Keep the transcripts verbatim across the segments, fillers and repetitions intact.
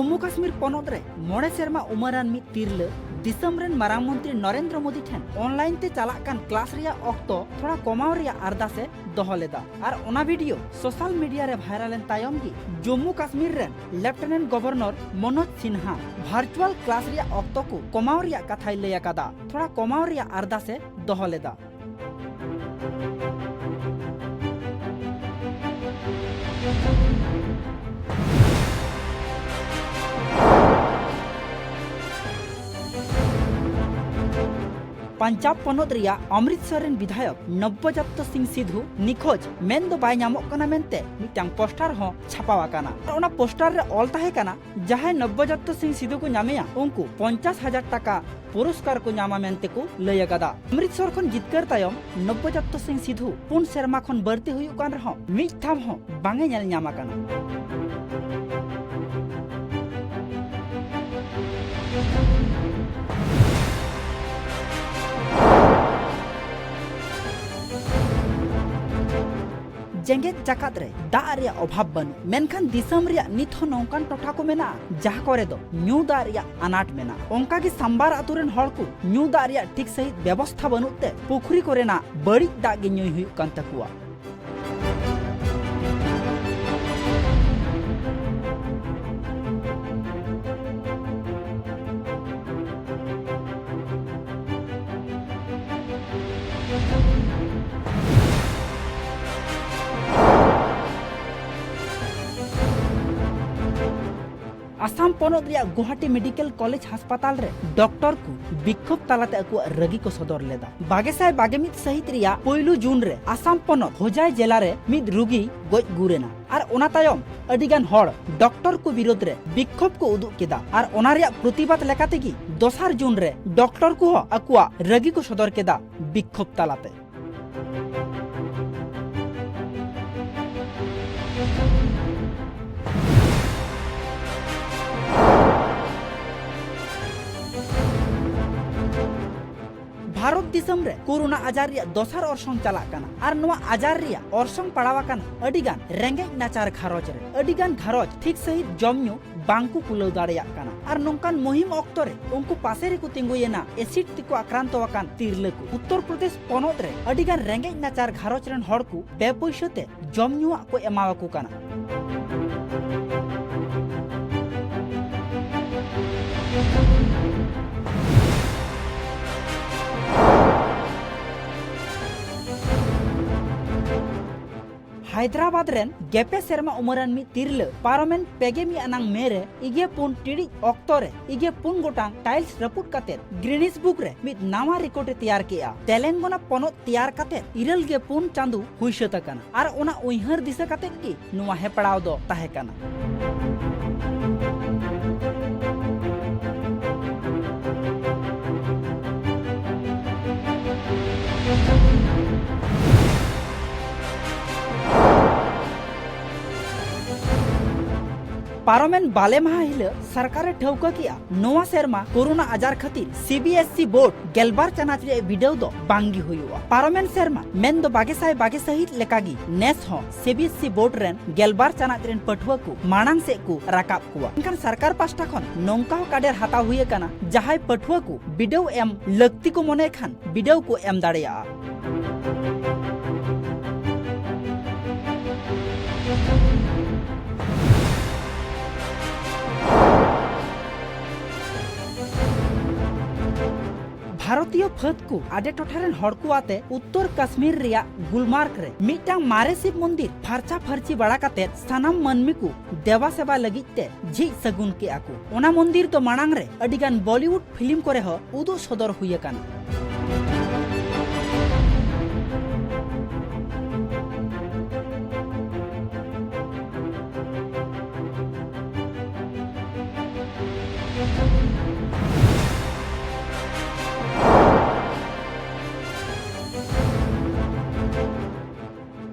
ᱡᱚᱢᱢᱩ ᱠᱟᱥᱢᱤᱨ ᱯᱚᱱᱚᱛ ᱨᱮ ᱢᱚᱬᱮ ᱥᱮᱨᱢᱟ ᱩᱢᱮᱨᱟᱱ ᱢᱤᱫ ᱛᱤᱨᱞᱟᱹ ᱫᱤᱥᱚᱢ ᱨᱮᱱ ᱢᱟᱨᱟᱝ ᱢᱚᱱᱛᱨᱤ ᱱᱚᱨᱮᱱᱫᱨᱚ ᱢᱳᱫᱤ ᱴᱷᱮᱱ ᱚᱱᱞᱟᱭᱤᱱ ᱛᱮ ᱪᱟᱞᱟᱜ ᱠᱟᱱ ᱠᱞᱟᱥ ᱨᱮᱭᱟᱜ ᱚᱠᱛᱚ ᱛᱷᱚᱲᱟ ᱠᱚᱢᱟᱣ ᱨᱮᱭᱟᱜ ᱟᱨᱫᱟᱥ ᱮ ᱫᱚᱦᱚ ᱞᱮᱫᱟ᱾ ᱟᱨ ᱚᱱᱟ ᱵᱷᱤᱰᱤᱭᱳ ᱥᱳᱥᱟᱞ ᱢᱤᱰᱤᱭᱟ ᱨᱮ ᱵᱷᱟᱭᱨᱟᱞ ᱮᱱ ᱛᱟᱭᱚᱢ ᱜᱮ ᱡᱚᱢᱢᱩ ᱠᱟᱥᱢᱤᱨ ᱨᱮᱱ ᱞᱮᱯᱷᱴᱮᱱᱮᱱᱴ ᱜᱚᱵᱷᱚᱨᱱᱚᱨ ᱢᱚᱱᱳᱡᱽ ᱥᱤᱱᱦᱟ ᱵᱷᱟᱨᱪᱩᱣᱟᱞ ᱠᱞᱟᱥ ᱨᱮᱭᱟᱜ ᱚᱠᱛᱚ ᱠᱚ ᱠᱚᱢᱟᱣ ᱨᱮᱭᱟᱜ ᱠᱟᱛᱷᱟᱭ ᱞᱟᱹᱭ ᱟᱠᱟᱫᱟ᱾ ᱛᱷᱚᱲᱟ ᱠᱚᱢᱟᱣ ᱨᱮᱭᱟᱜ ᱟᱨᱫᱟᱥ ᱮ ᱫᱚᱦᱚ ᱞᱮᱫᱟ᱾ ᱯᱟᱧᱡᱟᱵᱽ ᱯᱚᱱᱚᱛ ᱨᱮᱭᱟᱜ ᱚᱢᱨᱤᱛᱥᱚᱨ ᱨᱮᱱ ᱵᱤᱫᱷᱟᱭᱚᱠ ᱱᱚᱵᱵᱚᱡᱟᱛᱛᱚ ᱥᱤᱝ ᱥᱤᱫᱷᱩ ᱱᱤᱠᱷᱳᱡ ᱢᱮᱱ ᱫᱚ ᱵᱟᱭ ᱧᱟᱢᱚᱜ ᱠᱟᱱᱟ ᱢᱮᱱᱛᱮ ᱢᱤᱫᱴᱟᱝ ᱯᱳᱥᱴᱟᱨ ᱦᱚᱸ ᱪᱷᱟᱯᱟᱣ ᱟᱠᱟᱱᱟ᱾ ᱟᱨ ᱚᱱᱟ ᱯᱳᱥᱴᱟᱨ ᱨᱮ ᱚᱞ ᱛᱟᱦᱮᱸ ᱠᱟᱱᱟ, ᱡᱟᱦᱟᱸᱭ ᱱᱚᱵᱵᱚᱡᱟᱛᱛᱚ ᱥᱤᱝ ᱥᱤᱫᱷᱩ ᱠᱚ ᱧᱟᱢᱮᱭᱟ, ᱩᱱᱠᱩ ᱯᱚᱧᱪᱟᱥ ᱦᱟᱡᱟᱨ ᱴᱟᱠᱟ ᱯᱩᱨᱚᱥᱠᱟᱨ ᱠᱚ ᱧᱟᱢᱟ ᱢᱮᱱᱛᱮ ᱠᱚ ᱞᱟᱹᱭ ᱟᱠᱟᱫᱟ᱾ ᱚᱢᱨᱤᱛᱥᱚᱨ ᱠᱷᱚᱱ ᱡᱤᱛᱠᱟᱹᱨ ᱛᱟᱭᱚᱢ ᱱᱚᱵᱵᱚᱡᱟᱛᱛᱚ ᱥᱤᱝ ᱥᱤᱫᱷᱩ ᱯᱩᱱ ᱥᱮᱨᱢᱟ ᱠᱷᱚᱱ ᱵᱟᱹᱲᱛᱤ ᱦᱩᱭᱩᱜ ᱠᱟᱱ ᱨᱮᱦᱚᱸ ᱢᱤᱫ ᱫᱷᱟᱣ ᱦᱚᱸ ᱵᱟᱝ ᱮ ᱧᱮᱞ ᱧᱟᱢ ᱟᱠᱟᱱᱟ᱾ ᱡᱮᱜᱮᱛ ᱡᱟᱠᱟᱛ ᱨᱮ ᱫᱟᱜ ᱨᱮᱭᱟᱜ ᱚᱵᱷᱟᱵᱽ ᱵᱟᱹᱱᱩᱜ, ᱢᱮᱱᱠᱷᱟᱱ ᱫᱤᱥᱚᱢ ᱨᱮᱭᱟᱜ ᱱᱤᱛ ᱦᱚᱸ ᱱᱚᱝᱠᱟᱱ ᱴᱚᱴᱷᱟ ᱠᱚ ᱢᱮᱱᱟᱜᱼᱟ, ᱡᱟᱦᱟᱸ ᱠᱚᱨᱮ ᱫᱚ ᱧᱩ ᱫᱟᱜ ᱨᱮᱭᱟᱜ ᱟᱱᱟᱴ ᱢᱮᱱᱟᱜᱼᱟ᱾ ᱚᱱᱠᱟ ᱜᱮ ᱥᱟᱢᱵᱟᱨ ᱟᱛᱳ ᱨᱮᱱ ᱦᱚᱲ ᱠᱚ ᱧᱩ ᱫᱟᱜ ᱨᱮᱭᱟᱜ ᱴᱷᱤᱠ ᱥᱟᱺᱦᱤᱡ ᱵᱮᱵᱚᱥᱛᱷᱟ ᱵᱟᱹᱱᱩᱜ ᱛᱮ ᱯᱩᱠᱷᱨᱤ ᱠᱚᱨᱮᱱᱟᱜ ᱵᱟᱹᱲᱤᱡ ᱫᱟᱜ ᱜᱮ ᱧᱩᱭ ᱦᱩᱭᱩᱜ ᱠᱟᱱ ᱛᱟᱠᱚᱣᱟ᱾ ᱟᱥᱟᱢ ᱯᱚᱱᱚᱛ ᱨᱮᱭᱟᱜ ᱜᱩᱣᱟᱦᱟᱴᱤ ᱢᱮᱰᱤᱠᱮᱞ ᱠᱚᱞᱮᱡᱽ ᱦᱟᱥᱯᱟᱛᱟᱞ ᱨᱮ ᱰᱚᱠᱴᱚᱨ ᱠᱚ ᱵᱤᱠᱠᱷᱳᱵ ᱛᱟᱞᱟᱛᱮ ᱟᱠᱚᱣᱟᱜ ᱨᱟᱹᱜᱤ ᱠᱚ ᱥᱚᱫᱚᱨ ᱞᱮᱫᱟ᱾ ᱵᱟᱜᱮ ᱥᱟᱭ ᱵᱟᱜᱮ ᱢᱤᱫ ᱥᱟᱹᱦᱤᱛ ᱨᱮᱭᱟᱜ ᱯᱩᱭᱞᱩ ᱡᱩᱱ ᱨᱮ ᱟᱥᱟᱢ ᱯᱚᱱᱚᱛ ᱦᱳᱡᱟᱭ ᱡᱮᱞᱟ ᱨᱮ ᱢᱤᱫ ᱨᱩᱜᱤ ᱜᱚᱡ ᱜᱩᱨ ᱮᱱᱟ᱾ ᱟᱨ ᱚᱱᱟ ᱛᱟᱭᱚᱢ ᱟᱹᱰᱤ ᱜᱟᱱ ᱦᱚᱲ ᱰᱚᱠᱴᱚᱨ ᱠᱚ ᱵᱤᱨᱩᱫᱽ ᱨᱮ ᱵᱤᱠᱠᱷᱳᱵ ᱠᱚ ᱩᱫᱩᱜ ᱠᱮᱫᱟ᱾ ᱟᱨ ᱚᱱᱟ ᱨᱮᱭᱟᱜ ᱯᱨᱚᱛᱤᱵᱟᱫ ᱞᱮᱠᱟ ᱛᱮᱜᱮ ᱫᱚᱥᱟᱨ ᱡᱩᱱ ᱨᱮ ᱰᱚᱠᱴᱚᱨ ᱠᱚᱦᱚᱸ ᱟᱠᱚᱣᱟᱜ ᱨᱟᱹᱜᱤ ᱠᱚ ᱥᱚᱫᱚᱨ ᱠᱮᱫᱟ ᱵᱤᱠᱠᱷᱳᱵ ᱛᱟᱞᱟᱛᱮ᱾ ᱵᱷᱟᱨᱚᱛ ᱫᱤᱥᱚᱢ ᱨᱮ ᱠᱳᱨᱳᱱᱟ ᱟᱡᱟᱨ ᱨᱮᱭᱟᱜ ᱫᱚᱥᱟᱨ ᱚᱨᱥᱚᱝ ᱪᱟᱞᱟᱜ ᱠᱟᱱᱟ᱾ ᱟᱨ ᱱᱚᱣᱟ ᱟᱡᱟᱨ ᱨᱮᱭᱟᱜ ᱚᱨᱥᱚᱝ ᱯᱟᱲᱟᱣ ᱟᱠᱟᱱᱟ ᱟᱹᱰᱤ ᱜᱟᱱ ᱨᱮᱸᱜᱮᱡ ᱱᱟᱪᱟᱨ ᱜᱷᱟᱨᱚᱸᱡᱽ ᱨᱮ᱾ ᱟᱹᱰᱤ ᱜᱟᱱ ᱜᱷᱟᱨᱚᱸᱡᱽ ᱴᱷᱤᱠ ᱥᱟᱺᱦᱤᱡ ᱡᱚᱢ ᱧᱩ ᱵᱟᱝ ᱠᱚ ᱠᱩᱞᱟᱹᱣ ᱫᱟᱲᱮᱭᱟᱜ ᱠᱟᱱᱟ᱾ ᱟᱨ ᱱᱚᱝᱠᱟᱱ ᱢᱩᱦᱤᱢ ᱚᱠᱛᱚ ᱨᱮ ᱩᱱᱠᱩ ᱯᱟᱥᱮ ᱨᱮᱠᱚ ᱛᱤᱸᱜᱩᱭᱮᱱᱟ ᱮᱥᱤᱰ ᱛᱮᱠᱚ ᱟᱠᱨᱟᱱᱛᱚ ᱟᱠᱟᱱ ᱛᱤᱨᱞᱟᱹ ᱠᱚ᱾ ᱩᱛᱛᱚᱨ ᱯᱨᱚᱫᱮᱥ ᱯᱚᱱᱚᱛ ᱨᱮ ᱟᱹᱰᱤ ᱜᱟᱱ ᱨᱮᱸᱜᱮᱡ ᱱᱟᱪᱟᱨ ᱜᱷᱟᱨᱚᱸᱡᱽ ᱨᱮᱱ ᱦᱚᱲ ᱠᱚ ᱵᱮᱯᱚᱭᱥᱟ ᱛᱮ ᱡᱚᱢ ᱧᱩᱣᱟᱜ ᱠᱚ ᱮᱢᱟᱣᱟᱠᱚ ᱠᱟᱱᱟ᱾ ᱦᱟᱭᱫᱨᱟᱵᱟᱫᱽ ᱨᱮᱱ ᱜᱮᱯᱮ ᱥᱮᱨᱢᱟ ᱩᱢᱮᱨᱟᱱ ᱢᱤᱫ ᱛᱤᱨᱞᱟᱹ ᱯᱟᱨᱚᱢᱮᱱ ᱯᱮᱜᱮ ᱢᱤᱫ ᱟᱱᱟᱝ ᱢᱮ ᱨᱮ ᱤᱜᱮ ᱯᱩᱱ ᱴᱤᱲᱤᱡ ᱚᱠᱛᱚ ᱨᱮ ᱤᱜᱮ ᱯᱩᱱ ᱜᱚᱴᱟᱝ ᱴᱟᱭᱤᱞᱥ ᱨᱟᱹᱯᱩᱫ ᱠᱟᱛᱮ ᱜᱨᱤᱱᱤᱥ ᱵᱩᱠ ᱨᱮ ᱢᱤᱫ ᱱᱟᱣᱟ ᱨᱮᱠᱚᱨᱰ ᱮ ᱛᱮᱭᱟᱨ ᱠᱮᱜᱼᱟ᱾ ᱛᱮᱞᱮᱝᱜᱚᱱᱟ ᱯᱚᱱᱚᱛ ᱛᱮᱭᱟᱨ ᱠᱟᱛᱮ ᱤᱨᱟᱹᱞ ᱜᱮ ᱯᱩᱱ ᱪᱟᱸᱫᱚ ᱦᱩᱭ ᱥᱟᱹᱛ ᱟᱠᱟᱱᱟ᱾ ᱟᱨ ᱚᱱᱟ ᱩᱭᱦᱟᱹᱨ ᱫᱤᱥᱟᱹ ᱠᱟᱛᱮ ᱜᱮ ᱱᱚᱣᱟ ᱦᱮᱯᱲᱟᱣ ᱫᱚ ᱛᱟᱦᱮᱸ ᱠᱟᱱᱟ᱾ ᱯᱟᱨᱚᱢᱮᱱ ᱵᱟᱞᱮ ᱢᱟᱦᱟ ᱦᱤᱞᱚᱜ ᱥᱚᱨᱠᱟᱨ ᱮ ᱴᱷᱟᱹᱣᱠᱟᱹ ᱠᱮᱜᱼᱟ, ᱱᱚᱣᱟ ᱥᱮᱨᱢᱟ ᱠᱳᱨᱳᱱᱟ ᱟᱡᱟᱨ ᱠᱷᱟᱹᱛᱤᱨ C B S C board ᱜᱮᱞᱵᱟᱨ ᱪᱟᱱᱟᱪ ᱨᱮᱭᱟᱜ ᱵᱤᱰᱟᱹᱣ ᱫᱚ ᱵᱟᱝ ᱜᱮ ᱦᱩᱭᱩᱜᱼᱟ᱾ ᱯᱟᱨᱚᱢᱮᱱ ᱥᱮᱨᱢᱟ ᱢᱮᱱᱫᱚ ᱵᱟᱜᱮ ᱥᱟᱭ ᱵᱟᱜᱮ ᱥᱟᱹᱦᱤᱛ ᱞᱮᱠᱟᱜᱮ ᱱᱮᱥ ᱦᱚᱸ C B S C board ᱨᱮᱱ ᱜᱮᱞᱵᱟᱨ ᱪᱟᱱᱟᱪ ᱨᱮᱱ ᱯᱟᱹᱴᱷᱩᱣᱟᱹ ᱠᱚ ᱢᱟᱲᱟᱝ ᱥᱮᱫ ᱠᱚ ᱨᱟᱠᱟᱵ ᱠᱚᱣᱟ᱾ ᱢᱮᱱᱠᱷᱟᱱ ᱥᱚᱨᱠᱟᱨ ᱯᱟᱥᱴᱟ ᱠᱷᱚᱱ ᱱᱚᱝᱠᱟ ᱦᱚᱸ ᱠᱟᱰᱮᱨ ᱦᱟᱛᱟᱣ ᱦᱩᱭ ᱟᱠᱟᱱᱟ, ᱡᱟᱦᱟᱸᱭ ᱯᱟᱹᱴᱷᱩᱣᱟᱹ ᱠᱚ ᱵᱤᱰᱟᱹᱣ ᱮᱢ ᱞᱟᱹᱠᱛᱤ ᱠᱚ ᱢᱚᱱᱮ ᱠᱷᱟᱱ ᱵᱤᱰᱟᱹᱣ ᱠᱚ ᱮᱢ ᱫᱟᱲᱮᱭᱟᱜᱼᱟ᱾ ᱵᱷᱟᱨᱚᱛᱤᱭᱚ ᱯᱷᱟᱹᱫ ᱠᱚ ᱟᱰᱮ ᱴᱚᱴᱷᱟ ᱨᱮᱱ ᱦᱚᱲ ᱠᱚ ᱟᱛᱮ ᱩᱛᱛᱚᱨ ᱠᱟᱥᱢᱤᱨ ᱨᱮᱭᱟᱜ ᱜᱩᱞᱢᱟᱨᱜᱽ ᱨᱮ ᱢᱤᱫᱴᱟᱝ ᱢᱟᱨᱮ ᱥᱤᱵ ᱢᱚᱱᱫᱤᱨ ᱯᱷᱟᱨᱪᱟ ᱯᱷᱟᱹᱨᱪᱤ ᱵᱟᱲᱟ ᱠᱟᱛᱮ ᱥᱟᱱᱟᱢ ᱢᱟᱹᱱᱢᱤ ᱠᱚ ᱫᱮᱵᱟ ᱥᱮᱵᱟ ᱞᱟᱹᱜᱤᱫ ᱛᱮ ᱡᱷᱤᱡ ᱥᱟᱹᱜᱩᱱ ᱠᱮᱜᱼᱟ ᱠᱚ᱾ ᱚᱱᱟ ᱢᱚᱱᱫᱤᱨ ᱫᱚ ᱢᱟᱲᱟᱝ ᱨᱮ ᱟᱹᱰᱤ ᱜᱟᱱ ᱵᱚᱞᱤᱣᱩᱰ ᱯᱷᱤᱞᱢ ᱠᱚᱨᱮ ᱦᱚᱸ ᱩᱫᱩᱜ ᱥᱚᱫᱚᱨ ᱦᱩᱭ ᱟᱠᱟᱱᱟ᱾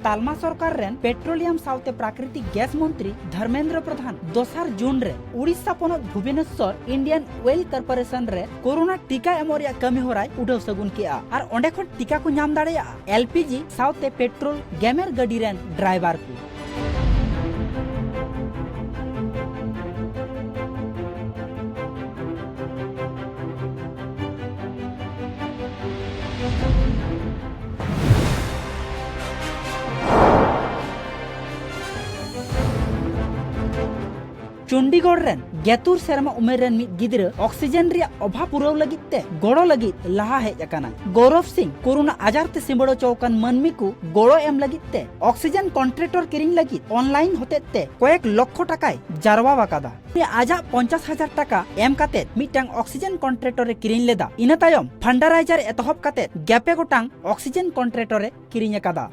ᱛᱟᱞᱢᱟ ᱥᱚᱨᱠᱟᱨ ᱨᱮᱱ ᱯᱮᱴᱨᱳᱞᱤᱭᱟᱢ ᱥᱟᱶᱛᱮ ᱯᱨᱟᱠᱨᱤᱛᱤᱠ ᱜᱮᱥ ᱢᱚᱱᱛᱨᱤ ᱫᱷᱚᱨᱢᱮᱱᱫᱨᱚ ᱯᱨᱚᱫᱷᱟᱱ ᱫᱚᱥᱟᱨ ᱡᱩᱱ ᱨᱮ ᱩᱲᱤᱥᱥᱟ ᱯᱚᱱᱚᱛ ᱵᱷᱩᱵᱚᱱᱮᱥᱥᱚᱨ ᱤᱱᱰᱤᱭᱟᱱ ᱚᱭᱮᱞ ᱠᱚᱨᱯᱳᱨᱮᱥᱚᱱ ᱨᱮ ᱠᱳᱨᱳᱱᱟ ᱴᱤᱠᱟ ᱮᱢᱚᱜ ᱨᱮᱭᱟᱜ ᱠᱟᱹᱢᱤ ᱦᱚᱨᱟᱭ ᱩᱰᱟᱹᱣ ᱥᱟᱹᱜᱩᱱ ᱠᱮᱜᱼᱟ ᱟᱨ ᱚᱸᱰᱮ ᱠᱷᱚᱱ ᱴᱤᱠᱟ ᱠᱚ ᱧᱟᱢ ᱫᱟᱲᱮᱭᱟᱜᱼᱟ ᱮᱞ ᱯᱤ ᱡᱤ ᱥᱟᱶᱛᱮ ᱯᱮᱴᱨᱳᱞ ᱜᱮᱢᱮᱨ ᱜᱟᱹᱰᱤ ᱨᱮᱱ ᱰᱨᱟᱭᱵᱷᱟᱨ ᱠᱚ᱾ ᱪᱚᱱᱰᱤᱜᱚᱲ ᱨᱮᱱ ᱜᱮᱛᱩᱨ ᱥᱮᱨᱢᱟ ᱩᱢᱮᱨ ᱨᱮᱱ ᱢᱤᱫ ᱜᱤᱫᱽᱨᱟᱹ ᱚᱠᱥᱤᱡᱮᱱ ᱨᱮᱭᱟᱜ ᱚᱵᱷᱟᱵ ᱯᱩᱨᱟᱹᱣ ᱞᱟᱹᱜᱤᱫ ᱛᱮ ᱜᱚᱲᱚ ᱞᱟᱹᱜᱤᱫ ᱞᱟᱦᱟ ᱦᱮᱡ ᱟᱠᱟᱱᱟᱭ᱾ ᱜᱚᱣᱨᱚᱵ ᱥᱤᱝ ᱠᱳᱨᱳᱱᱟ ᱟᱡᱟᱨ ᱛᱮ ᱥᱤᱸᱵᱟᱹᱲ ᱦᱚᱪᱚ ᱟᱠᱟᱱ ᱢᱟᱹᱱᱢᱤ ᱠᱚ ᱜᱚᱲᱚ ᱮᱢ ᱞᱟᱹᱜᱤᱫ ᱛᱮ ᱚᱠᱥᱤᱡᱮᱱ ᱠᱚᱱᱴᱨᱮᱴᱚᱨ ᱠᱤᱨᱤᱧ ᱞᱟᱹᱜᱤᱫ ᱚᱱᱞᱟᱭᱤᱱ ᱦᱚᱛᱮᱡ ᱛᱮ ᱠᱚᱭᱮᱠ ᱞᱚᱠᱷᱚ ᱴᱟᱠᱟᱭ ᱡᱟᱨᱣᱟ ᱟᱠᱟᱫᱟ᱾ ᱩᱱᱤ ᱟᱡᱟᱜ ᱯᱚᱧᱪᱟᱥ ᱦᱟᱡᱟᱨ ᱴᱟᱠᱟ ᱮᱢ ᱠᱟᱛᱮ ᱢᱤᱫᱴᱟᱝ ᱚᱠᱥᱤᱡᱮᱱ ᱠᱚᱱᱴᱨᱮᱴᱚᱨ ᱮ ᱠᱤᱨᱤᱧ ᱞᱮᱫᱟ᱾ ᱤᱱᱟᱹ ᱛᱟᱭᱚᱢ ᱯᱷᱟᱱᱰᱟᱨᱟᱭᱡᱟᱨ ᱮᱛᱚᱦᱚᱵ ᱠᱟᱛᱮ ᱜᱮᱯᱮ ᱜᱚᱴᱟᱝ ᱚᱠᱥᱤᱡᱮᱱ ᱠᱚᱱᱴᱨᱮᱴᱚᱨ ᱮ ᱠᱤᱨᱤᱧ ᱟᱠᱟᱫᱟ᱾